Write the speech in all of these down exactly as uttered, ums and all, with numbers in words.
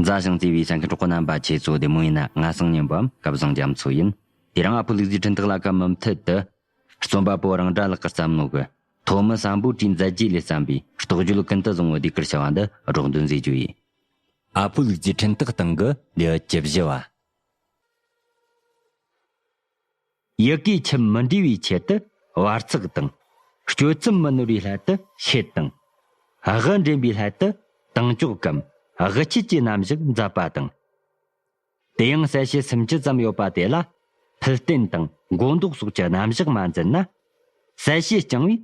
མཛའ་ཞིང་བརྩེ་བའི་གསན་མཁན་གྲོགས་པོ་རྣམ་པ། ཁྱེད་ཚོ་བདེ་མོ་ཡིན་ན། ང་སང་ཉིན་པའམ་སྐལ་བཟང་རྒྱ་མཚོ་ཡིན། དེ་རིང་ཨ་ཕོ་ལུག་རྫིའི་འཕྲིན་ཐག་ལ་ཁ་མུ་མཐུད་དུ། རྩོམ་པ་པོ་རང་སྒྲ་ལགས་ཀྱི་བརྩམས་ནོ་གི་ཐོན་མི་སམ་བྷོ་ཊའི་མཛད་རྗེས་ལས་བརྩམས་པའི་རྟོགས་བརྗོད་ཀུན་ཏུ་བཟང་བོ་ཟློས་གར་བྱ་བ་འདི་སྒྲོག་འདོན་མཛད་རྒྱུ་ཡིན། ཨ་ཕོ་ལུག་རྫིའི་འཕྲིན་ཐག་སྟེང་གི་ལེའུ་བཅུ་བཞི་བ། ཡི་གེའི་ཁྱིམ་མི་འབྲི་བའི་ཆེད་དུ་བར་ཚགས་དང་། གཅོད་མཚམས་མི་ནོར་བའི་སླད་དུ་ཤེལ་དང་། དབུ་འདྲེན་པའི་སླད་དུ་དང་ཅོག་གམ་དབུ་ཆད་ཀྱི་རྣམ་གཞག་མཛད་པ་དང་། དེ་ཡང་གསལ་བྱེད་སུམ་ཅུ་ཙམ་ཡོད་པ་དེ་ལ་ཕུལ་རྟེན་དང་མགོ་འདོགས་སོགས་ཀྱི་རྣམ་གཞག་མ་འཛིན་ན། གསལ་བྱེད་རྐྱང་བས་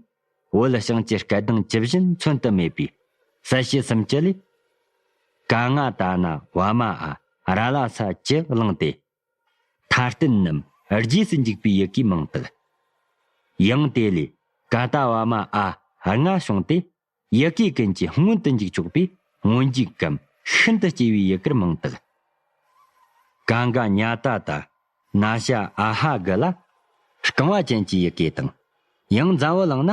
བོད་ཞང་གི་སྐད་གདངས་ཇི་བཞིན་མཚོན་དུ་མེད་པས། གསལ་བྱེད་སུམ་ཅུ་ལས། ཀ་ང་ད་ན་བ་མ་ཨ་ར་ལ་ས་བཅུ་བླངས་ཏེ། མཐའ་རྟེན་རྣམས་རྗེས་སུ་འཇུག་པའི་ཡི་གེ་མང་དག། ཡང་དེ་ལས་ཀ་ད་བ་མ་ཨ་ལྔ་བྱུང་སྟེ། ཡི་གེ་ཀུན་གྱི་སྔོན་དུ་འཇུག་ཆོག་པའི་སྔོན་འཇུག་གམ་ཤིན་ཏུ་སྐྱེ་བའི་ཡི་གེར་མང་དག། ཀ་འགའ་ཉ་ཏ་ད་ན་ཤ་ཨ་ཧ་གི་ལ་རྐང་བ་ཅན་གྱི་ཡི་གེ་དང་། ཡང་འཛམ་བུ་གླིང་ན་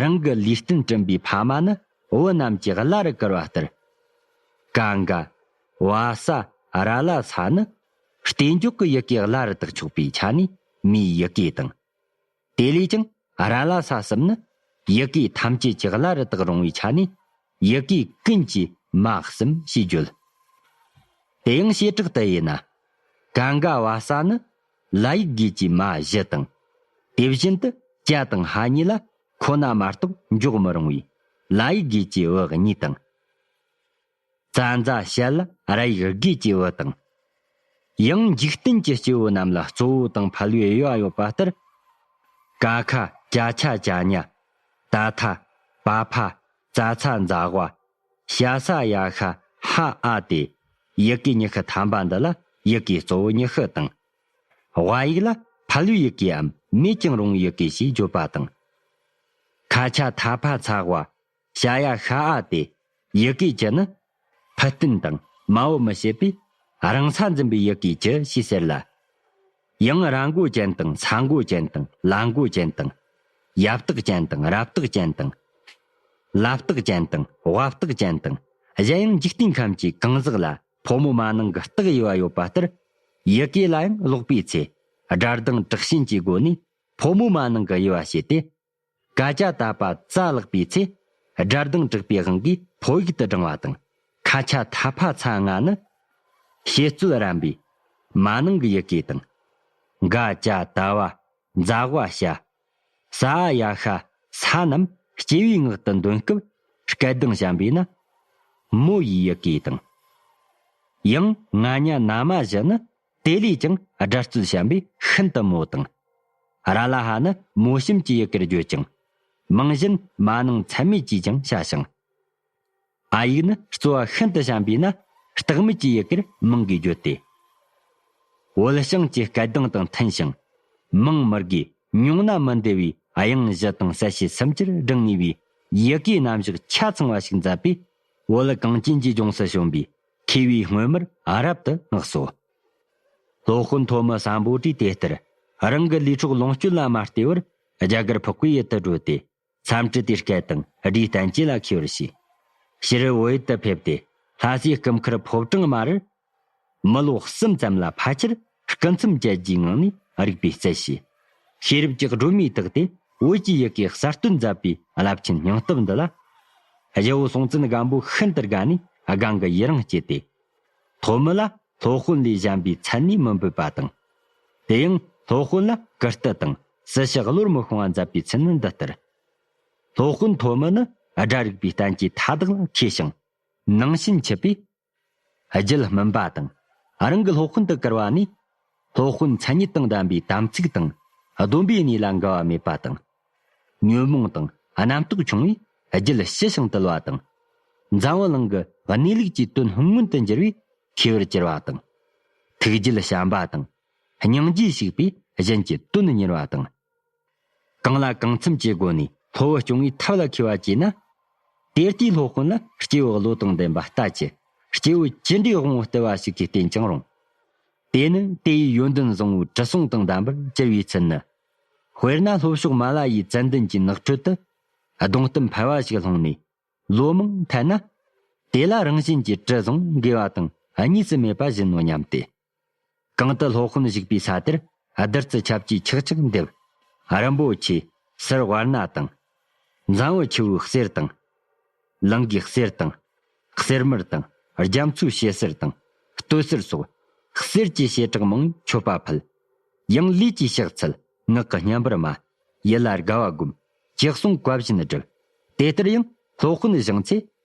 རང་གི་ལུས་རྟེན་བསྐྲུན་པའི་ཕ་མ་ནི་བུ་རྣམས་ཀྱི་བླ་རུ་བཀུར་བ་ལྟར། ཀ་འགའ་བ་ས་ར་ལ་ས་ནི་རྟེན་འཇོག་གི་ཡི་གེ་བླ་རུ་བཏགས་ཆོག་པའི་ཆ་ནས་མིའི་ཡི་གེ་དང་། དེ་ལས་ཀྱང་ར་ལ་ས་གསུམ་ནི་ཡི་གེ་ཐམས་ཅད་ཀྱི་བླ་རུ་བཏགས་རུང་བའི་ཆ་ནས་ཡི་གེ་ཀུན་གྱི་མ་གསུམ་ཞེས་བརྗོད། དེ་ཡང་བྱེ་བྲག་ཏུ་དབྱེ་ན། ཀ་འགའ་བ་ས་ནི་ལ་ཡིག་དགོས་ཀྱི་མ་བཞི་དང་། དེ་བཞིན་དུ་ཀྱ་དང་ཧ་གཉིས་ལ་ཁོ་ན་མ་གཏོགས་འཇོག་མི་རུང་བའི་ལ་ཡིག་དགོས་ཀྱི་བུ་གཉིས་དང་། ཙ་འཛ་ཞལ་ར་ཡིག་དགོས་ཀྱི་བུ་དང་། ཡང་འཇིག་རྟེན་གྱི་སྐྱེ་བོ་རྣམས་ལ་གཙོ་བོ་དང་ཕལ་བའི་དབྱེ་བ་ཡོད་པ་ལྟར། ཀ་ཁ་ཀྱ་ཆ་ཀྱ་ཉ། ཏ་ཐ་པ་ཕ་ཙ་ཚ་ཛ་ཝ། ཤ་ས་ཡ་ཤ་ཧ་ཨ་སྟེ། ཡི་གེ་ཉི་ཤུ་ཐམ་པ་འདི་ལ་ཡི་གེ་གཙོ་བོ་ཉི་ཤུ་དང་། དབྱ་ཡིག་ལ་ཕལ་བའི་ཡི་གེའམ་མེད་ཀྱང་རུང་བའི་ཡི་གེ་ཞེས་བརྗོད་པ་དང་། ཁ་ཆ་ཐ་ཕ་ཚ་ཝ། ཤ་ཡ་ཤ་ཨ་སྟེ། ཡི་གེ་བཅུ་ནི། ཕུལ་རྟེན་དང་མ་བུ་མི་བྱེད་པས་རང་ས་འཛིན་པའི་ཡི་གེ་བཅུ་ཞེས་ཟེར་ལ། ཡང་ར་མགོ་ཅན་དང་ས་མགོ་ཅན་དང་ལ་མགོ་ཅན་དང་། ཡ་བཏགས་ཅན་དང་ར་བཏགས་ཅན་དང་། ལ་བཏགས་ཅན་དང་ཝ་བཏགས་ཅན་དང་། གཞན་ཡང་འཇིག་རྟེན་ཁམས་ཀྱི་གང་ཟག་ལ་ཕོ་མོ་མ་ནིང་གི་རྟགས་དབྱེ་བ་ཡོད་པ་ལྟར། ཡི་གེ་ལ་ཡང་ཀློག་པའི་ཚེ། སྒྲ་གདངས་དྲག་ཞན་གྱི་སྒོ་ནས་ཕོ་མོ་མ་ནིང་གི་དབྱེ་བ་བྱས་ཏེ། ཀ་ཅ་ཏ་པ་ཙ་ལེགས་པའི་ཚེ། སྒྲ་གདངས་དྲག་པའི་དབང་གིས་ཕོ་ཡིག་ཏུ་བགྲང་བ་དང་། ཁ་ཆ་ཐ་ཕ་ཚ་ང་ནི། བྱེད་རྩོལ་རན་པའི་མ་ནིང་གི་ཡི་གེ་དང་། ག་ཅ་ད་བ་ཛ་ཝ་ཤ། ས་ཨ་ཡ་ཤ་ས་རྣམས་སྐྱེ་བོའི་ངག་ཏུ་འདོན་སྐབས་སྐད་གདངས་བཤམས་པས་ན། མོ་ཡི་ཡི་གེ་དང་། ཡང་ང་ཉ་ན་མ་བཞི་ནི། དེ་ལས་ཀྱང་སྒྲ་རྩོལ་བཤམས་པས་ཤིན་ཏུ་མོ་དང་། ར་ལ་ཧ་ནི་མོ་གཤམ་གྱི་ཡི་གེར་བརྗོད་ཅིང་། མིང་གཞན་མ་ནིང་ཚད་མེད་ཅེས་ཀྱང་བྱ་ཞིང་། ཨ་ཡིག་ནི་རྩོལ་བ་ཤིན་ཏུ་བཤམས་པས་ན་རྟགས་མེད་ཀྱི་ཡི་གེར་མིང་གིས་བརྗོད་དེ། བོད་ཞང་གི་སྐད་གདངས་དང་མཐུན་ཞིང་། མིང་མི་དགོས་ཉུང་ན་མི་འདེབས་པའི་དབྱངས་བཞི་དང་གསལ་བྱེད་སུམ་ཅུར་བགྲངས་ནུས་པའི་ཡི་གེའི་རྣམ་གཞག་ཆ་ཚང་བ་ཞིག་མཛད་པས། བོད་གངས་ཅན་གྱི་ལྗོངས་སུ་བྱོན་པའི་མཁས་པའི་སྔོན་མར་རབ་ཏུ་བསྔགས་སོ། སློབ་དཔོན་ཐོན་མི་སམ་བྷོ་ཊས་དེ་ལྟར་རང་གི་ལས་འཕྲོ་ལོངས་སྤྱོད་ལ་མ་ལྟོས་པར་རྒྱ་གར་འཕགས་པའི་ཡུལ་དུ་བགྲོད་དེ། མཚམས་སྤྲུལ་དེའི་སྐད་དང་སྒྲའི་བསྟན་བཅོས་ལ་མཁས་པར་བྱས། ཕྱིར་བོད་ཡུལ་དུ་ཕེབས་ཏེ། ལྷ་སའི་སྐུ་མཁར་ཕོ་བྲང་དམའ་རུ། མི་ལོ་གསུམ་ཙམ་ལ་ཕལ་ཆེར་སྐུ་མཚམས་བཅད་རྒྱུའི་ངང་ནས་རིག་པའི་རྩལ་ཞེས། ཤེས་རབ་ཀྱི་སྒྲོན་མེ་བཏགས་ཏེ། བོད་ཀྱི་ཡི་གེ་གསར་གཏོད་མཛད་པའི་རླབས་ཆེན་སྙིང་སྟོབས་འདི་ལ། རྒྱལ་བོ་སྲོང་བཙན་སྒམ་པོ་ཤིན་ཏུ་དགའ་ནས་སྒང་གི་ཡི་རང་བསྐྱེད་དེ། ཐོན་མི་ལ་སློབ་དཔོན་ལས་གཞན་པའི་མཚན་ནས་མི་འབོད་པ་དང་། དེ་ཡང་སློབ་དཔོན་ལ་བཀུར་སྟི་དང་སྲི་ཞུ་བློར་མི་ཤོང་བ་མཛད་པའི་ཚུལ་ནི་འདི་ལྟར། སློབ་དཔོན་ཐོན་མི་ནི་སྒྲ་རིག་པའི་བསྟན་བཅོས་མཐའ་དག་ལ་མཁས་ཤིང་། ནང་བྱན་ཆུད་པས། རྒྱུད་སྨིན་པ་དང་། རང་གི་སློབ་དཔོན་དུ་བཀུར་བ་ནས། སློབ་དཔོན་མཚན་ཉིད་དང་ལྡན་པའི་དམ་ཚིག་དང་། སྡོམ་པའི་གནས་ལ་འགལ་བ་མེད་པ་དང་། ཉོན་མོངས་དང་རྣམ་རྟོག་ཆུང་བས་རྒྱུད་ཞི་ཞིང་དུལ་བ་དང་། འཛམ་བུ་གླིང་གི་གནས་ལུགས་ཀྱི་དོན་མངོན་དུ་འགྱུར་བས་མཁས་པར་གྱུར་བ་དང་། ཐུགས་རྒྱུད་བྱམས་པ་དང་། སྙིང་རྗེས་ཞུགས་པས་གཞན་གྱི་དོན་གཉེར་བ་དང་། གང་ལ་གང་འཚམ་གྱི་སྒོ་ནས་སློབ་བུ་སྐྱོང་བའི་ཐབས་ལ་མཁས་པ་བྱས་ན། དེ་ལྟའི་སློབ་དཔོན་ལ་སྐྱེས་བུ་བློ་དང་ལྡན་པ་ལྟ་ཅི། སྐྱེས་བུ་ཅི་འདྲའི་དབང་བོ་ལྟེ་བ་ཞིག་གིས་བརྟེན་ཀྱང་རུང་། དེ་ནི་དེ་ཡི་ཡོན་ཏན་བཟང་བོའི་དྲི་བསུང་དང་ལྡན་པར་གྱུར་པའི་ཚུལ་ནི། དཔེར་ན་ལྷོ་ཕྱོགས་མ་ལ་ཡའི་ཙན་དན་གྱི་ནགས་ཁྲོད་དུ། སྡོང་གཏམ་ཕལ་བ་ཞིག་ལྷུང་ནས། ལོ་མང་ཐལ་ན། དེ་ལ་རང་བཞིན་གྱིས་དྲི་བཟང་དགེ་བ་དང་ གཉིས་སུ་མེད་པ་བཞིན་ནོ་སྙམ་སྟེ། གང་དུ་སློབ་དཔོན་བཞུགས་པའི་ས་དེར་བདུད་རྩི་ཆབ་ཀྱིས་ཆག་ཆག་འདེབས། རིན་པོ་ཆེ་སིལ་བ་སྣ་དང་། འཛམ་བུ་ཆུ་བོའི་གསེར་དང་། ལང་ཀའི་གསེར་དང་། གསེར་དམར་དང་། རྒྱ་མཚོའི་ཞལ་གསེར་དང་། སྟོད་གསེར་སོགས་གསེར་གྱི་བྱེ་བྲག་མང་བོས་མཆོད་པ་ཕུལ། ཡང་ལུས་ཀྱི་ཕྱག་འཚལ། ངག་གི་བསྙེན་པར་སྨྲ། ཡིད་ལ་དགའ་བ་བསྒོམ། ཅེས་གསུང་བཀའ་བཞིན་བསྒྲུབས། དེ་ལྟར་ཡང་སློབ་དཔོན་བཞེངས་ཚེ།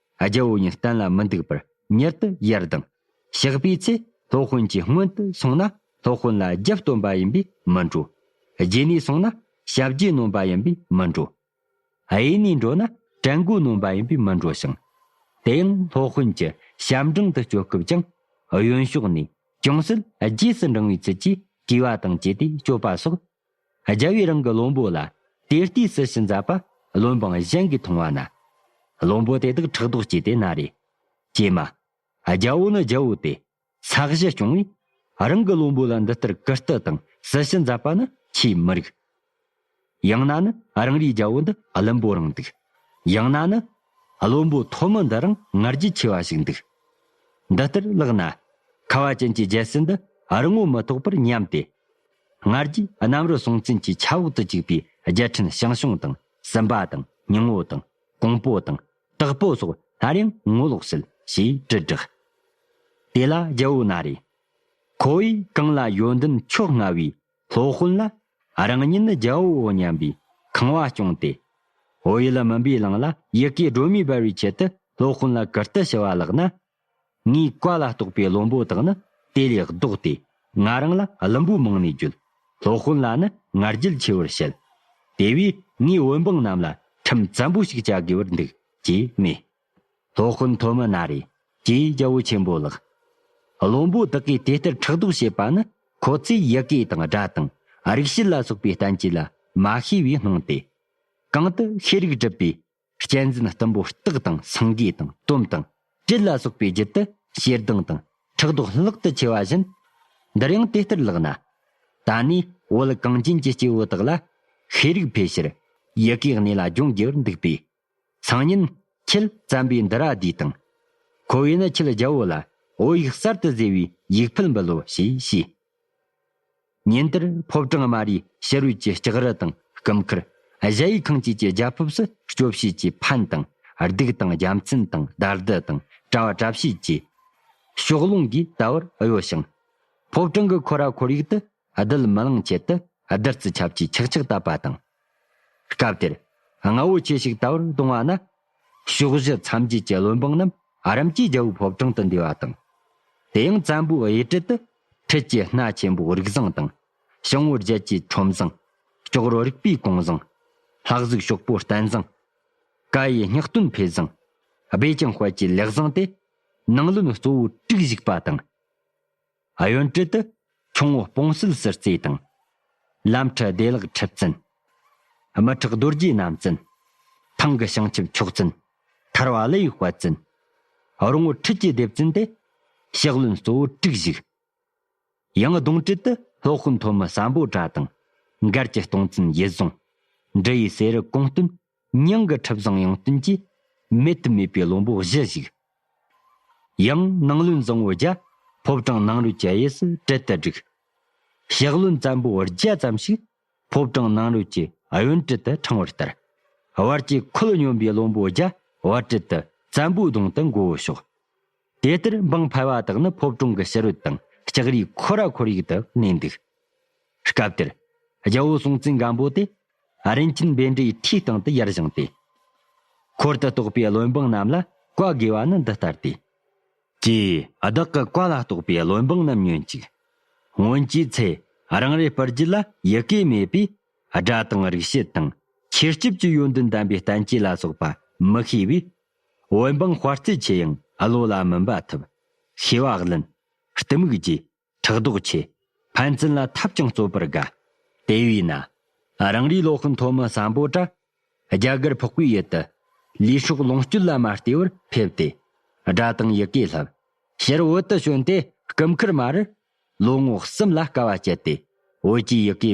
རྒྱལ་པོ་ཉིད་གཏན་ལ་མི་འདུག་པར་མྱུར་དུ་ཡར་ལྡང་། གཤེགས་པའི་ཚེ་སློབ་དཔོན་གྱི་སྔོན་དུ་སོང་ན། སློབ་དཔོན་ལ་རྒྱབ་སྟོན་པ་ཡིན་པས་མི་འགྲོ། རྗེས་ནས་སོང་ན་ཞབས་རྗེས་ནོན་པ་ཡིན་པས་མི་འགྲོ། གཡས་ནས་འགྲོ་ན་བྲན་མགོ་ནོན་པ་ཡིན་པས་མི་འགྲོ་ཞིང་། དེ་ཡང་སློབ་དཔོན་གྱི་ཞབས་འབྲིང་དུ་སྐྱོད་སྐབས་ཀྱང་གཡོན་ཕྱོགས་ནས་ཅུང་ཟད་རྗེས་སུ་འབྲང་བའི་ཚུལ་གྱིས་གུས་པ་དང་བཅས་ཏེ་སྐྱོད་པ་སོགས། རྒྱལ་བས་རང་གི་བློན་པོ་ལ་དེ་ལྟའི་སྲི་ཞུ་མཛད་པ་བློན་འབངས་གཞན་གྱིས་མཐོང་བ་ན། བློན་པོ་དེ་དག་ཕྲག་དོག་སྐྱེས་ཏེ་ན་རེ། ཀྱེ་མ། རྒྱལ་པོ་ནི་རྒྱལ་པོ་སྟེ། ས་གཞི་སྐྱོང་བས་རང་གི་བློན་པོ་ལ་འདི་ལྟར་གུས་བཏུད་དང་སྲི་ཞུ་མཛད་པ་ནི་ཆེས་མི་རིགས། ཡང་ན་ནི་རང་རེའི་རྒྱལ་པོ་འདི་བླུན་པོ་རང་འདུག། ཡང་ན་ནི་བློན་པོ་ཐོན་མི་འདི་རང་ང་རྒྱལ་ཆེ་བ་ཞིག་འདུག། འདི་ལྟར་ལགས་ན། ཁ་བ་ཅན་གྱི་རྒྱལ་སྲིད་འདི་རིང་པོ་མི་ཐོགས་པར་ཉམས་ཏེ། ང་རྒྱལ་གནམ་རི་སྲོང་བཙན་གྱི་ཆབ་འོག་ཏུ་བཅུག་པའི་རྒྱལ་ཕྲན་ཞང་ཞུང་དང་སུམ་པ་དང་སྙིང་པོ་དང་ཀོང་པོ་དང་དྭགས་པོ་སོགས་སླར་ཡང་ངོ་ལོག་སྲིད་ཞེས་དྲིལ་བསྒྲགས། དེ་ལ་རྒྱལ་པོ་ན་རེ། ཁོ་བོས་གང་ལ་ཡོན་ཏན་མཆོག་མངའ་བའི་སློབ་དཔོན་ལ་རང་ཉིད་ནི་རྒྱལ་པོའོ་སྙམ་པའི་ཁེངས་པ་བསྐྱུངས་ཏེ། བོད་ཡུལ་མུན་པའི་གླིང་ལ་ཡི་གེ་སྒྲོན་མེ་སྦར་བའི་ཆེད་དུ་སློབ་དཔོན་ལ་གུས་བཏུད་ཞུ་བ་ལགས་ན། ངའི་བཀའ་ལ་གཏོགས་པའི་བློན་པོ་དག་ནི་དེ་ལས་ལྡོག་སྟེ། ང་རང་ལ་བླུན་པོའི་མིང་ནས་བརྗོད། སློབ་དཔོན་ལ་ནི་ང་རྒྱལ་ཆེ་བར་བཤད། དེ་བས་ངས་བོད་འབངས་རྣམས་ལ་ཁྲིམས་བཙན་པོ་ཞིག་བཅའ་དགོས་པར་འདུག་ཅེས་སྨྲས། སློབ་དཔོན་ཐོན་མི་ན་རེ། ཀྱེ་རྒྱལ་པོ་ཆེན་པོ་ལགས། བློན་པོ་དག་གིས་དེ་ལྟར་ཕྲག་དོག་བྱེད་པ་ནི། ཁོ་ཚོས་ཡི་གེ་དང་སྒྲ་དང་རིག་བྱེད་ལ་སོགས་པའི་བསྟན་བཅོས་ལ་མ་ཤེས་པས་སྣང་སྟེ། གང་དུ་ཤེས་རིག་གྲུབ་པའི་གཅན་གཟན་གཏུམ་པོ་སྟག་དང་སེང་གེ་དང་དོམ་དང་དྲེད་ལ་སོགས་པའི་རྒྱུད་དུ་ཞེ་སྡང་དང་ཕྲག་དོག་ལྷག་ཏུ་ཆེ་བ་བཞིན། འདིར་ཡང་དེ་ལྟར་ལགས་ན། ད་ནི་བོད་གངས་ཅན་གྱི་སྐྱེ་བོ་དག་ལ་ཤེས་རིག་འཕེལ་ཕྱིར་ཡི་གེའི་གནས་ལ་སྦྱོང་དགོས་པར་འདུག་པས། སང་ཉིན་ཁྱེད་བཙན་པོའི་འདུལ་བ་འདིས་དང་། ཁོ་བོས་ནི་ཁྱེད་རྒྱལ་པོ་ལ་བོད་ཡིག་གསར་དུ་བཟོས་པའི་ཡིག་ཕུད་འབུལ་ལོ་ཞེས་ཞུས། ཉིན་དེར་ཕོ་བྲང་དམར་པོའི་ཕྱི་རོལ་གྱི་ལྕགས་རི་དང་སྐུ་མཁར། གཞལ་ཡས་ཁང་བཅས་ཀྱི་རྒྱ་ཕིབས་སུ་སྐྱོབ་བྱེད་ཀྱི་ཕན་དང་། གདུགས་དང་རྒྱལ་མཚན་དང་། དར་དུ་དང་། དྲ་བ་དྲ་ཕྱེད་ཀྱི་ཕྱོགས་ལྷུང་གིས་ད་བར་གཡོ་ཞིང་། ཕོ་བྲང་གི་ཁོ་ར་ཁོར་ཡུག་ཏུ་རྡུལ་མི་ལང་ཆེད་དུ་བདུད་རྩི་ཆབ་ཀྱིས་ཆག་ཆག་བཏབ་པ་དང་། སྐབས་དེར་རྔ་བོ་ཆེ་ཞིག་ད་བར་གཏོང་བ་ན། ཕྱོགས་བཞི་མཚམས་བརྒྱད་ཀྱི་བློན་འབངས་རྣམས་རིམ་གྱིས་རྒྱལ་པོའི་ཕོ་བྲང་དུ་འདུས་པ་དང་། དེ་ཡང་བཙན་པོའི་གཡས་གྲལ་དུ་ཁྲི་ཀྱི་སྣ་ཆེན་པོ་རིགས་བཟང་དང་། ཞང་བོ་བརྒྱད་ཀྱི་ཁྲོམ་བཟང་། ཅོག་རོ་རིག་པའི་གོང་བཟང་། ལྷ་གཟུགས་ཤོག་པོ་བསྟན་བཟང་། ཀྭ་ཡེ་སྙིང་སྟོན་འཕེལ་བཟང་། སྦས་ཀྱང་དཔལ་གྱི་ལེགས་བཟང་སྟེ། ནང་བློན་གཙོ་བོ་དྲུག་བཞུགས་པ་དང་། གཡོན་གྲལ་དུ་ཁྱུང་པོ་སྤོང་གསལ་ཟུར་རྩེ་དང་། ལམ་ཁྲི་བདེ་ལེགས་ཁྲི་བཙུན། དམུ་ཁྲག་རྡོ་རྗེ་རྣམ་བཙུན། ཐང་གི་བྱང་ཆུབ་མཆོག་བཙུན། ཐར་པ་ཀླུ་ཡི་དཔལ་བཙུན། རོང་བོ་ཁྲི་ཀྱི་སྡེ་བཙུན་ཏེ། ཕྱག་བློན་གཙོ་བོ་དྲུག་བཞུགས། ཡང་གདོང་གྲལ་དུ་སློབ་དཔོན་ཐོན་མི་སམ་བྷོ་ཊ་དང་། མགར་གྱི་སྟོང་བཙུན་ཡིད་བཟུང་། འབྲི་ཡི་སེ་རུ་གོང་སྟོན། ཉང་གི་ཁྲི་བཟང་ཡང་སྟོན་གྱིས་མེད་དུ་མེད་པའི་བློན་པོ་བཞི་བཞུགས། ཡང་ནང་བློན་བཟང་བོ་བརྒྱ་ཕོ་བྲང་ནང་རོལ་གྱི་གཡས་སུ་གྲལ་དུ་བསྒྲིགས། ཕྱག་བློན་བཙན་པོ་བརྒྱ་ཙམ་ཞིག་ཕོ་བྲང་ནང་རོལ་གྱི་གཡོན་གྲལ་དུ་འཕྲེང་བར་བསྟར། བར་གྱི་འཁོར་སྙོམས་པའི་བློན་པོ་བརྒྱ་བར་གྲལ་དུ་བཙན་པོའི་གདུང་དུ་མགོ་བོ་ཕྱོགས། དེ་ལྟར་འབངས་ཕལ་བ་དག་ནི་ཕོ་བྲང་གི་ཕྱི་རོལ་དང་ལྕགས་རིའི་ཁོ་ར་ཁོར་ཡུག་ཏུ་གནས་འདུག། སྐབས་དེར་རྒྱལ་པོ་སྲོང་བཙན་སྒམ་པོ་དེ་རིན་ཆེན་བཻ་ཌཱུརྱའི་ཁྲིའི་སྟེང་དུ་ཡར་བཞེངས་ཏེ། འཁོར་དུ་གཏོགས་པའི་བློན་འབངས་རྣམས་ལ་བཀའ་དགོས་པ་ནི་འདི་ལྟར་ཏེ། ཀྱེ། བདག་གི་བཀའ་ལ་གཏོགས་པའི་བློན་འབངས་རྣམས་ཉོན་ཅིག། སྔོན་གྱི་ཚེ་རང་རེའི་སྤུར་རྒྱལ་ལ་ཡི་གེ་མེད་པས། སྒྲ་དང་རིག་བྱེད་དང་ཆོས་སྐྱིབས་ཀྱི་ཡོན་ཏན་ལྡན་པའི་བསྟན་བཅོས་ལ་སོགས་པ་མི་ཤེས་པས། བོད་འབངས་དཔའ་རྩལ་ཆེ་ཡང་བློ་ལ་མི་འབབ་ཐབས། ཤེས་པ་བླུན། གཏི་མུག་རྒྱས། ཕྲག་དོག་ཆེ། ཕན་ཚུན་ལ་ཐབས་ཀྱང་རྩོད་པར་དགའ། དེ་བས་ན། རང་རེའི་སློབ་དཔོན་ཐོན་མི་སམ་བྷོ་ཊ། རྒྱ་གར་འཕགས་པའི་ཡུལ་དུ། ལུས་སྲོག་ལོངས་སྤྱོད་ལ་མ་ལྟོས་པར་ཕེབས་ཏེ། སྒྲ་དང་ཡི་གེ་བསླབས། ཕྱིར་བོད་དུ་བྱོན་ཏེ་སྐུ་མཁར་མར། ལོ་ངོ་གསུམ་ལ་དཀའ་བ་སྤྱད་དེ། བོད་ཀྱི་ཡི་གེ་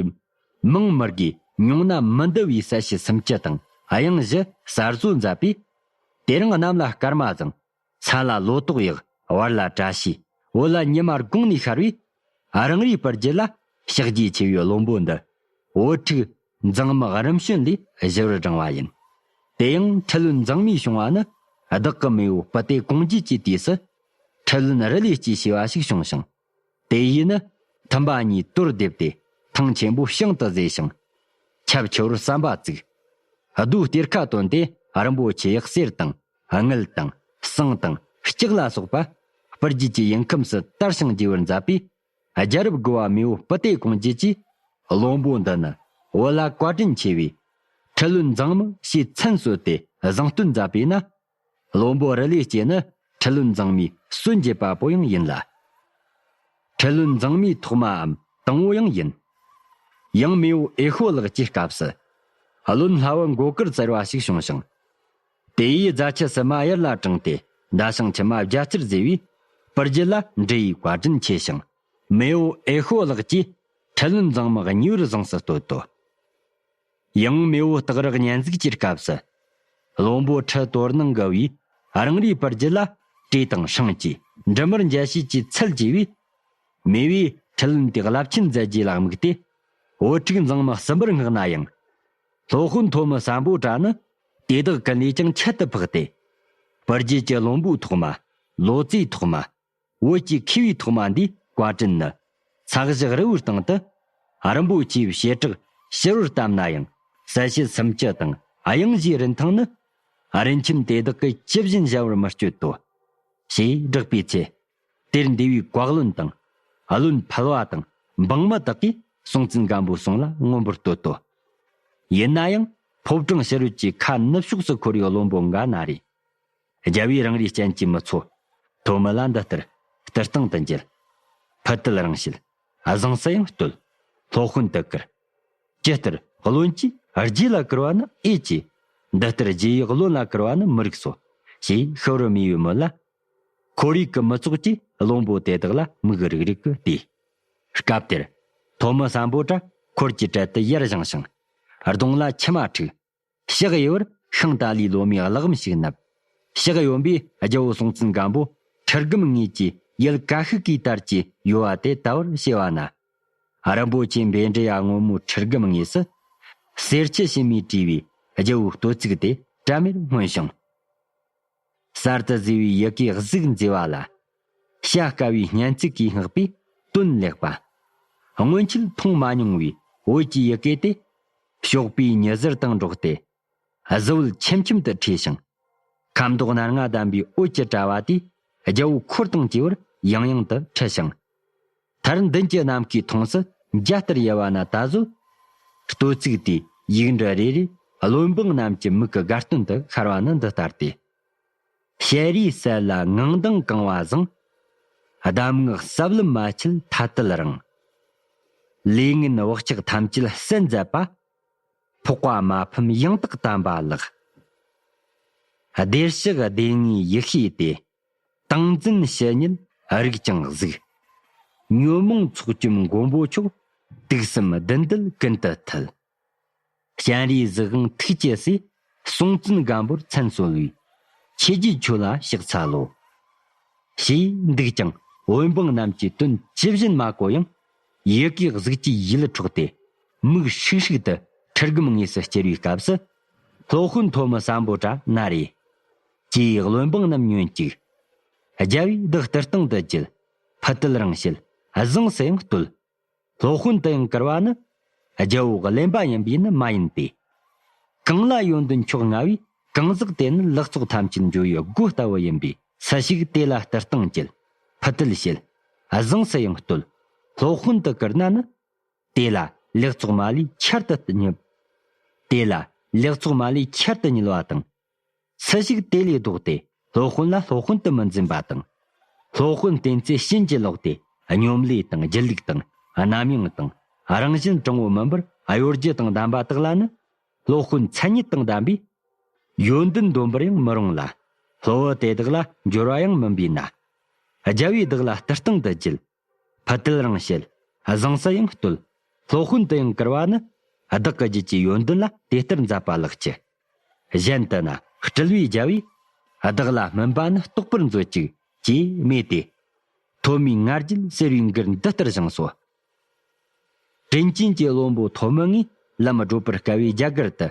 མང་མི་དགོས། ཉུང་ན་མི་འདུ་བའི་གསལ་བྱེད་སུམ་ཅུ་དང་དབྱངས་བཞི་གསར་བཟོ་མཛད་པས། དེ་རིང་གནམ་ལ་སྐར་མ་བཟང་། ས་ལ་ལོ་ཏོག་ཡག། བར་ལ་བཀྲ་ཤིས། བོད་ལ་ཉི་མ་དགུང་ནས་ཤར་བས། རང་རེའི་པར་རྒྱུད་ལ་ཕྱག་རྗེས་ཆེ་བའི་བློན་པོ་འདི། བོད་ཕྲུག་མཛངས་མི་རིམ་བྱོན་ལས་ཞི་བར་བགྲངས་པ་ཡིན། དེ་ཡང་ཁྲི་བློན་མཛངས་མའི་བྱུང་བ་ནི། བདག་གི་མེས་པོ་སྤུ་ཏའི་གུང་རྒྱུད་ཀྱི་དུས་སུ། ཁྲི་བློན་རུ་ལས་སྐྱེས་ཞེས་པ་ཞིག་བྱུང་ཞིང་། དེ་ཡིས་ནི་མཐུན་པ་གཉིས་དོར་བསྡེབས་ཏེ་ཐང་ཆེན་པོ་བྱང་དུ་བཟོས་ཤིང་། ཆབ་ཆུ་བོར་ཟམ་པ་བཙུགས། རྡོའི་གཏེར་ཁ་བཏོན་ཏེ་རིན་པོ་ཆེ་གསེར་དང་དངུལ་དང་ཟངས་དང་ལྕགས་ལ་སོགས་པ་སྤུ་རྒྱལ་གྱི་ཡུལ་ཁམས་སུ་དར་ཞིང་རྒྱས་པར་མཛད་པས། རྒྱལ་རབས་དགུ་བ་མེས་པོ་སྤུ་ཏའི་གུང་རྒྱུད་ཀྱིས། བློན་པོ་འདི་ནི་བོད་ལ་བཀའ་དྲིན་ཆེ་བས། ཁྲི་བློན་མཛངས་མི་ཞེས་མཚན་གསོལ་ཏེ་བཟང་བསྟོད་མཛད་པས་ན། བློན་པོ་རུ་ལས་སྐྱེས་ནི་ཁྲི་བློན་མཛངས་མའི་སྲོལ་འབྱེད་པ་པོ་ཡང་ཡིན་ལ། ཁྲི་བློན་མཛངས་མའི་ཐོག་མའམ་དང་པོ་ཡང་ཡིན། ཡང་མེས་པོ་ཨེ་ཤོ་ལགས་ཀྱི་སྐབས་སུ། བློན་ལྷ་བུ་མགོ་དཀར་ཟེར་བ་ཞིག་བྱུང་ཞིང་། དེ་ཡིས་རྫ་ཆུ་བསིལ་མ་ཡར་ལ་དྲངས་ཏེ་མདའ་ཤིང་ཆུ་མ་རྒྱ་ཆེར་བཟོས་པས། པར་རྒྱུད་ལ་འབྲི་བའི་བཀའ་དྲིན་ཆེ་ཞིང་། མེས་པོ་ཨེ་ཤོ་ལགས་ཀྱིས་ཁྲི་བློན་མཛངས་མི་གཉིས་པར་བཟང་སུ་བསྟོད་དོ། ཡང་མེས་པོ་སྟག་རག་གཉན་གཟིགས་ཀྱི་སྐབས་སུ། བློན་པོ་ཁྲི་དོར་སྣང་དགའ་བས་རང་རེའི་པར་རྒྱུད་ལ་བྲེ་དང་ཧྲང་གྱིས་འབྲི་མར་འཇལ་བྱེད་ཀྱི་ཚུལ་བགྱིས་པས། མེས་པོས་ཁྲི་བློན་དེ་རླབས་ཆེན་མཛད་རྗེས་ལ་དམིགས་ཏེ། བོད་ཕྲུག་མཛངས་མི་གསུམ་པར་བསྔགས་ན་ཡང་། སློབ་དཔོན་ཐོན་མི་སམ་བྷོ་ཊ་ནི་དེ་དག་ཀུན་ལས་ཀྱང་ཁྱད་དུ་འཕགས་ཏེ། པར་རྒྱུད་ཀྱི་བློན་པོའི་ཐོག་མ། ལོ་ཙཱའི་ཐོག་མ། བོད་ཀྱི་མཁས་པའི་ཐོག་མ་འདིའི་བཀའ་དྲིན་ནི། ས་གཞི་རི་བོའི་སྟེང་དུ། རིན་པོ་ཆེའི་བྱེ་བྲག་ཕྱི་རོལ་བཏབ་ན་ཡང་། གསལ་བྱེད་སུམ་ཅུ་དང་དབྱངས་བཞིའི་རིན་ཐང་ནི། རིན་ཆེན་དེ་དག་གི་ཇི་བཞིན་གཞལ་བར་མི་སྤྱོད་དོ། ཞེས་བསྒྲགས་པའི་ཚེ། དེར་འདུས་པའི་བཀའ་བློན་དང་། བློན་ཕལ་བ་དང་འབངས་མི་དག་གིས་སྲོང་བཙན་སྒམ་པོའི་གསུང་ལ་མངོན་པར་བསྟོད་དོ། ཡིན་ན་ཡང་ཕོ་བྲང་ཕྱི་རོལ་གྱི་ཁ་ནུབ་ཕྱོགས་སུ་འཁོར་བའི་བློན་པོ་འགའ་ན་རེ། རྒྱལ་བོས་རང་རེའི་སྤྱན་གྱིས་མི་ཚོར། ཐོན་མི་ལ་འདི་ལྟར་སྟེར་སྟངས་དུ་མཇལ། ཕུ་དུལ་རང་བྱེད། བཟང་སུ་ཡང་བསྟོད། སློབ་དཔོན་དུ་བཀུར། ཇི་ལྟར་བློན་གྱིས་རྗེ་ལ་བཀུར་བ་ནི་ཨེ་ཅི། འདི་ལྟར་རྗེ་ཡིས་བློན་ལ་བཀུར་བ་ནི་མི་རིགས་སོ། ཞེས་ཤི་བར་མོས་པའི་མོད་ལ། ཁོར་ཡུག་གི་མི་ཚོགས་ཀྱིས་བློན་པོ་དེ་དག་ལ་མིག་རིག་རིག་གིས་བལྟས། སྐབས་དེར། ཐོན་མི་སམ་བྷོ་ཊ་འཁོར་གྱི་གྲལ་དུ་ཡར་བཞེངས་ཤིང་། གདོང་ལ་མཆི་མ་འཁྲིགས། ཕྱག་གཡས་པར་ཤིང་ཏཱ་ལའི་ལོ་མའི་གླེགས་བམ་ཞིག་བསྣམས། ཕྱག་གཡོན་པས་རྒྱལ་པོ་སྲོང་བཙན་སྒམ་པོ་ཁྲི་སྒམ་ངོས་ཀྱི་ཡུལ་ཀ་ཤི་ཀའི་དར་གྱི་ཡོལ་བ་དེ་དལ་བར་བྱས་པ་ན། རིན་པོ་ཆེ་འབེན་འདྲེ་ཡ་སྔོན་མོའི་ཁྲི་སྒམ་ངོས་སུ། གསེར་ཆུ་ཕྱི་མས་བྲིས་པའི་རྒྱལ་པོའི་བསྟོད་ཚིག་དེ་དྲ་མེར་མངོན་ཞིང་། གསར་དུ་བཟོས་པའི་ཡི་གེ་གཟུགས་མཛེས་པ་ལ། བྱ་དཀའ་བའི་སྙན་ཚིག་གིས་བསྔགས་པའི་དོན་ལེགས་པ། སྔོན་ཆད་མཐོང་མ་མྱོང་བའི་བོད་ཀྱི་ཡི་གེ་དེ། ཞོགས་པའི་ཉི་ཟེར་དང་འགྲོགས་ཏེ། གཟི་འོད་ཆེམ་ཆེམ་དུ་འཁྲིགས་ཤིང་། ཁ་མདོག་སྣ་ལྔ་ལྡན་པའི་འོད་ཀྱི་དྲ་བ་དེས་རྒྱལ་པོའི་འཁོར་དང་བཅས་པར་ཡང་ཡང་དུ་འཁྲིལ་ཞིང་། མཐར་མདུན་གྱི་ནམ་མཁའི་མཐོངས་སུ་འཇའ་ལྟར་ཡལ་བ་ན་ད་གཟོད། བསྟོད་ཚིག་དེའི་ཡིག་འབྲུ་རེ་རེ་བློན་འབངས་རྣམས་ཀྱི་མིག་གི་དགའ་སྟོན་དུ་ཤར་བ་ནི་འདི་ལྟར་ཏེ། ཞལ་རས་གསལ་ལ་ངང་མདངས་གང་བ་བཟང་། གདམས་ངག་ཟབ་ལམ་མ་ཆད་ཐ་དད་རིང་། ལས་ངན་བག་ཆགས་ཐམས་ཅད་བསལ་མཛད་པ། འཕགས་པ་མ་ཕམ་ཡང་དག་དམ་པ་ལགས། བདེར་གཤེགས་སྡེ་ལྔའི་ཡེ་ཤེས་ཏེ། ཏིང་འཛིན་ཞི་སྙེད་རིག་ཀྱང་གཟིགས། ཉོན་མོངས་ཚོགས་བཅོམ་མགོན་པོ་མཆོག། དུག་གསུམ་བདུད་འདུལ་ཀུན་ཏུ་ཐུལ། སྤྱན་རས་གཟིགས་དབང་ཐུགས་ཀྱི་སྲས། སྲོང་བཙན་སྒམ་པོར་མཚན་གསོལ་བའི། ཆོས་རྗེ་ཁྱོད་ལ་ཕྱག་འཚལ་ལོ། ཞེས་འདུག་ཀྱང་བློན་འབངས་རྣམས་ཀྱིས་དོན་ཇི་བཞིན་མ་གོ་ཡང་། ཡི་གེ་གཟུགས་ཀྱི་ཡིད་འཕྲོག་སྟེ། མིག་ཧྲིག་ཧྲིག་ཏུ་ཁྲི་སྒམ་ངོས་སུ་བསྐྱུར་བའི་སྐབས་སུ། སློབ་དཔོན་ཐོན་མི་སམ་བྷོ་ཊ་ན་རེ། ཀྱེ་བློན་འབངས་རྣམས་ཉོན་ཅིག། རྒྱལ་བས་བདག་སྟེར་སྟངས་དུ་བགྱིད། ཕུ་དུལ་རང་བྱེད། བཟང་སུ་ཡང་བསྟོད། སློབ་དཔོན་དུ་ཡང་བཀུར་བ་ནི། རྒྱལ་པོ་གླེན་པ་ཡིན་པས་ནི་མ་ཡིན་ཏེ། གང་ལ་ཡོན་ཏན་མཆོག་མངའ་བའི་གང་ཟག་དེ་ནི་ལེགས་ཚོགས་ཐམས་ཅད་འབྱོར་བའི་སྒོ་ལྟ་བུ་ཡིན་པས། སུ་ཞིག་དེ་ལ་སྟེར་སྟངས་བགྱིད། ཕུ་དུལ་བྱེད། བཟང་སུ་ཡང་བསྟོད། སློབ་དཔོན་དུ་བཀུར་ན་ནི། དེ་ལ་ལེགས་ཚོགས་མ་ལུས་ཁྱད་དུ་བསྙིལ། དེ་ལ་ལེགས་ཚོགས་མ་ལུས་ཁྱད་དུ་བསྙིལ་བ་དང་། སུ་ཞིག་དེ་ལས་ལྡོག་སྟེ་སློབ་དཔོན་ལ་སློབ་དཔོན་དུ་མི་འཛིན་པ་དང་། སློབ་དཔོན་བསྟེན་ཚེ་ཕྱིན་ཅི་ལོག་སྟེ་སྙོམ་ལས་དང་སྒྱིད་ལུག་དང་རྣམ་གཡེང་དང་རང་བཞིན་དྲང་བོ་མིན་པར་གཡོ་སྒྱུ་དང་ལྡན་པ་དག་ལ་ནི། སློབ་དཔོན་མཚན་ཉིད་དང་ལྡན་པས། ཡོན་ཏན་འདོན་པར་ཡང་མི་རུང་ལ། སློབ་བུ་དེ་དག་ལ་འབྱོར་བ་ཡང་མིན་པས་ན། རྒྱལ་བས་བདག་ལ་སྟེར་སྟངས་དུ་བགྱིད། ཕུ་དུལ་རང་བྱེད། བཟང་སུ་ཡང་བསྟོད། སློབ་དཔོན་དུ་ཡང་བཀུར་བ་ནི། བདག་གི་རྒྱུད་ཀྱི་ཡོན་ཏན་ལ་དེ་ལྟར་མཛད་པ་ལགས་ཀྱི། གཞན་དུ་ན་སྤྲུལ་པའི་རྒྱལ་བས། བདག་ལ་སྨིན་པ་ནི་རྟོགས་པར་མཛོད་ཅིག་ཅེས་སྨྲས་ཏེ། ཐོན་མིའི་ང་རྒྱལ་ཟེར་བའི་མགུར་འདི་ལྟར་བཞེངས་སོ། དྲིན་ཅན་གྱི་བློན་པོ་ཐོན་མི་ངས། ལམ་བགྲོད་པར་དཀའ་བའི་རྒྱ་གར་དུ།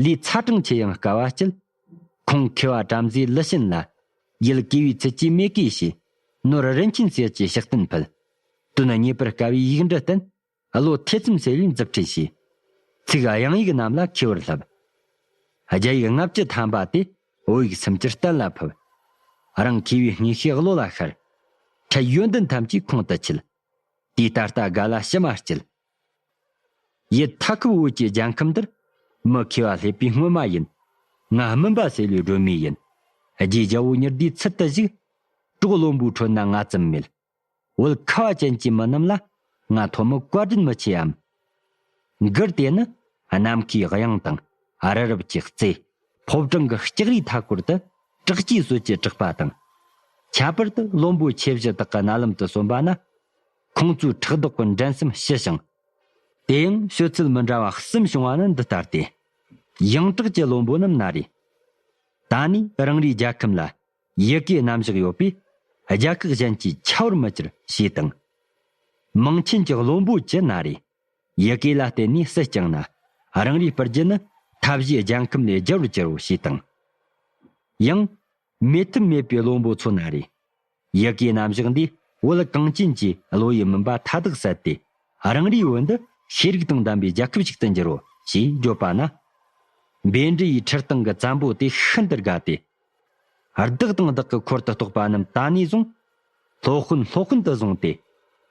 ལས་ཚ་གྲང་ཆེ་ཡང་དཀའ་བ་སྤྱད། ཁོང་མཁས་པ་བྲམ་ཟེ་ལི་ཤིན་ལ། ཡུལ་གུས་པའི་ཚུལ་གྱིས་མོས་གུས་བྱས། ནོར་རིན་ཆེན་གསེར་གྱི་ཕྱག་རྟེན་ཕུལ། དོན་རྙེད་པར་དཀའ་བའི་ཡིག་འབྲུ་བསྟན། བློ་ཐེ་ཚོམ་སེལ་བའི་མཛུབ་ཁྲིད་བྱས། ཚིག་དབྱངས་ཡིག་རྣམས་ལ་མཁས་པར་བསླབ། རྒྱ་ཡིག་ལྔ་བཅུ་ཐམ་པ་དེ་བོད་ཡིག་སུམ་ཅུ་གཏན་ལ་ཕབ། རང་མཁས་པའི་ངེས་ཤེས་བློ་ལ་ཤར། འཕྲལ་ཡོན་ཏན་ཐམས་ཅད་ཁོང་དུ་ཆུད། དེའི་ད་ལྟ་དགའ་ལ་ཕྱི་མ་སྐྱིད། ཡུལ་མཐའ་འཁོབ་བོད་ཀྱི་རྒྱལ་ཁམས་འདིར། མི་མཁས་པ་སླེབས་པའི་སྔོན་མ་ཡིན། ང་སྨིན་པ་སེལ་བའི་སྒྲོན་མེ་ཡིན། རྗེ་རྒྱལ་པོ་ཉི་ཟླའི་ཚུལ་དུ་བཞུགས། གྲོགས་བློན་པོའི་ཁྲོད་ན་ང་ཙམ་མེད། བོད་ཁ་བ་ཅན་གྱི་མི་རྣམས་ལ། ང་ཐོན་མི་བཀའ་དྲིན་མི་ཆེའམ། མགུར་དེ་ནི་ནམ་མཁའི་དབྱངས་དང་། རི་རབ་ཀྱི་རྩེ། ཕོ་བྲང་གི་ལྕགས་རིའི་མཐའ་སྐོར་དུ། བྲག་སྐྱེས་སྲོད་ཀྱི་གྲགས་པ་དང་། ཁྱད་པར་དུ་བློན་པོ་ཆེ་བཞི་དག་གི་རྣ་ལམ་དུ་གསོན་པ་ན། ཁོང་ཚོའི་ཕྲག་དོག་གི་འགྲན་སེམས་ཞི་ཞིང་། དེ་ཡང་སྤྱོད་ཚུལ་མི་འདྲ་བ་གསུམ་བྱུང་བ་ནི་འདི་ལྟར་ཏེ། ཡང་གྲགས་ཀྱི་བློན་པོ་རྣམས་ན་རེ། ད་ནི་རང་རེའི་རྒྱལ་ཁམས་ལ། ཡི་གེ་རྣམ་གཞག་ཡོད་པས། རྒྱལ་ཁག་གཞན་གྱིས་ཁྱབ་པར་མི་འགྱུར་ཞེས་དང་། མིང་ཆེན་གྱི་བློན་པོ་བཅུ་ན་རེ། ཡི་གེ་ལ་བརྟེན་ནས་སྲིད་བསྐྱངས་ན། རང་རེའི་སྤུ་རྒྱལ་ནི། མཐའ་བཞིའི་རྒྱལ་ཁམས་ལས་རྒྱལ་བར་འགྱུར་རོ་ཞེས་དང་། ཡང་། མེད་ཐབས་མེད་པའི་བློན་པོ་ཚོ་ན་རེ། ཡི་གེའི་རྣམ་གཞག་འདིས་བོད་གངས་ཅན་གྱི་བློ་ཡི་མུན་པ་མཐའ་དག་བསལ་ཏེ། རང་རེའི་བོད་འདི་ཤེས་རིག་དང་ལྡན་པའི་རྒྱལ་ཁབ་ཞིག་ཏུ་འགྱུར་རོ་ཞེས་བརྗོད་པ་ན། བཻ་ཌཱུརྱའི་ཁྲིར་སྟེང་གི་བཙན་པོ་དེ་ཤིན་ཏུ་དགའ་སྟེ། བདག་དང་བདག་གི་འཁོར་དུ་གཏོགས་པ་རྣམས་ད་ནས་བཟུང་། སློབ་དཔོན་སློབ་དཔོན་དུ་བཟུང་སྟེ།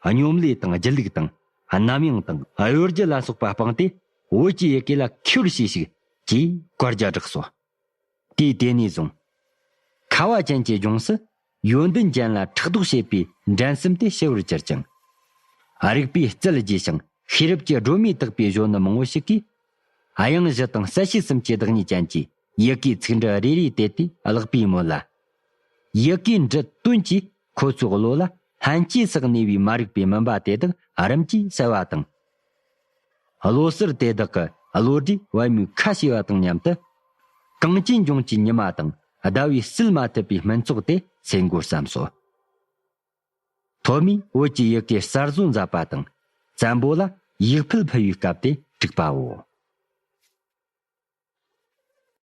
སྙོམ་ལས་དང་སྒྱིད་ལུག་དང་། རྣམ་གཡེང་དང་གཡོ་སྒྱུ་ལ་སོགས་པ་སྤངས་ཏེ། བོད་ཀྱི་ཡི་གེ་ལ་མཁས་པར་བྱོས་ཤིག་ཅེས་བཀའ་རྒྱ་བསྒྲགས་སོ། དུས་དེ་ནས་བཟུང་། ཁ་བ་ཅན་གྱི་ལྗོངས་སུ་ཡོན་ཏན་ཅན་ལ་ཕྲག་དོག་བྱེད་པའི་འགྲན་སེམས་དེ་ཞི་བར་གྱུར་ཅིང་། རིག་པའི་རྩལ་རྒྱས་ཤིང་ཤེས་རབ་ཀྱི་སྒྲོན་མེ་དག་པའི་གཞོན་ནུ་མང་བོ་ཞིག་གིས། དབྱངས་བཞི་དང་གསལ་བྱེད་སུམ་ཅུའི་བདག་ཉིད་ཅན་གྱི་ཡི་གེའི་ཚིག་འབྲུ་རེ་རེ་དེད་དེ་བཀླགས་པའི་མོད་ལ། ཡི་གེའི་འབྲུ་དོན་གྱིས་ཁོ་ཚོའི་བློ་ལ་ལྷན་སྐྱེས་སུ་གནས་པའི་མ་རིག་པའི་མུན་པ་དེ་དག་རིམ་གྱིས་བསལ་བ་དང་། བློ་གསར་དེ་དག་གི་བློ་གྲོས་པད་མོའི་ཁ་ཕྱེ་བ་དང་མཉམ་དུ། གངས་ཅན་ལྗོངས་ཀྱི་ཉི་མ་དང་ཟླ་བས་བསིལ་མ་ཐུབ་པའི་སྨིན་ཚོགས་དེ་སེལ་འགོ་བརྩམས་སོ། ཐོན་མིས་བོད་ཀྱི་ཡི་གེ་གསར་བཟོ་མཛད་པ་དང་། བཙན་པོ་ལ་ཡིག་ཕུལ་ཕུལ་བའི་སྐབས་དེ་དྲུག་པའོ།